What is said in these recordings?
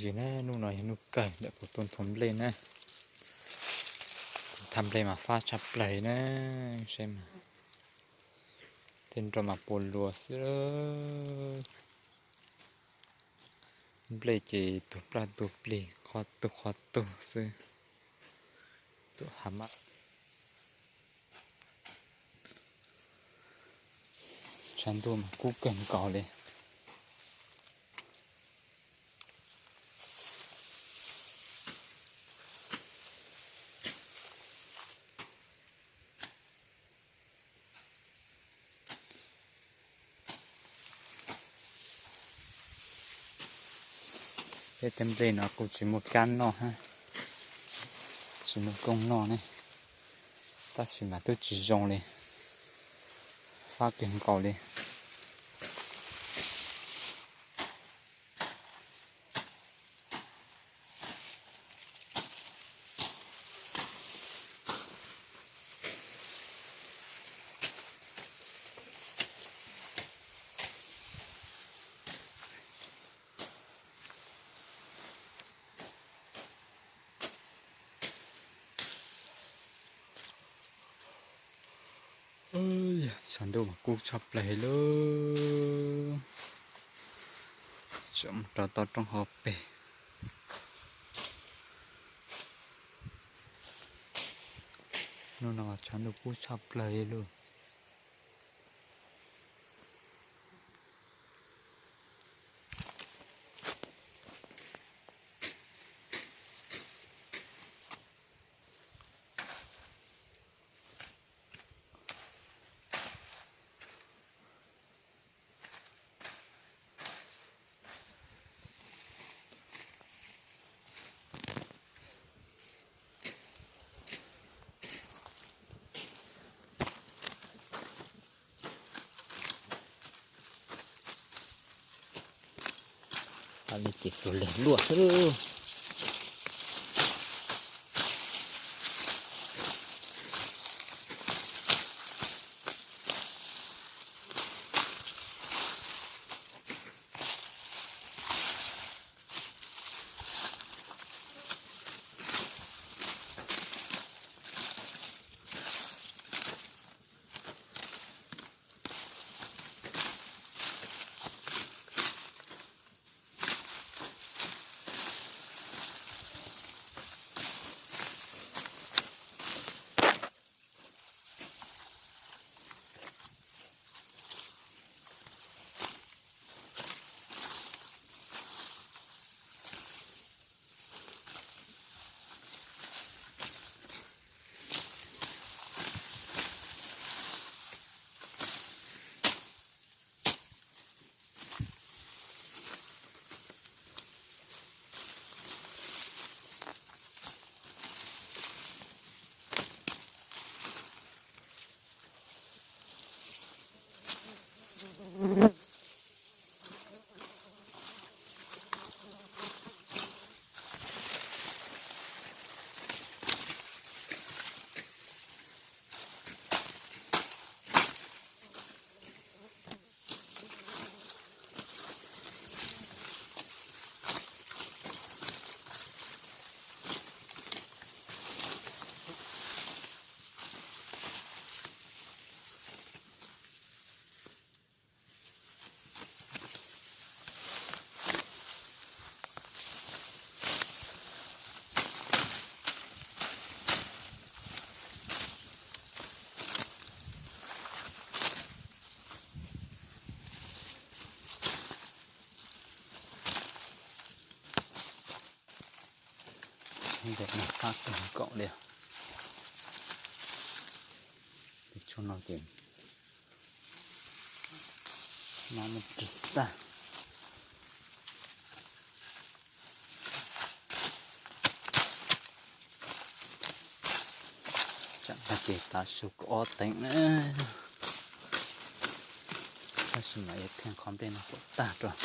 Zim na, hnub no yog hnub kawg ntawm kuv tuaj nthuav nplej na. Kuv thaj nplej mas fab tshaj plaws na, saib mas, tej nroj mas puas luas xwb. Nplej ces tus plaj tus plig, qhov tug qhov tug xwb. Tus hav mab, tshav ntuj mas kub kawg nkaus li. Peb tej nplej no kuj tsis muaj kab noj hab, tsis muaj koob noj ne, tab sis mas twb tsis zoo li, fab kawg nkaus li. Tshav ntuj mas kub tshaj plaws li. Tsom rau toj roob hauv pes. Hnub no tshav ntuj kub tshaj plaws li lauj. Li ces tus leg luaj xwb. Ntawm no fab kawg nkaus li. Tus tshuaj no ces mab muab rwg tag. Tsam no ces tav su kaum ob teev na, tab sis mas yuav theej qhov nplej no kom tag rau,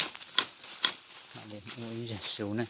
mam li ua ib zag su ne.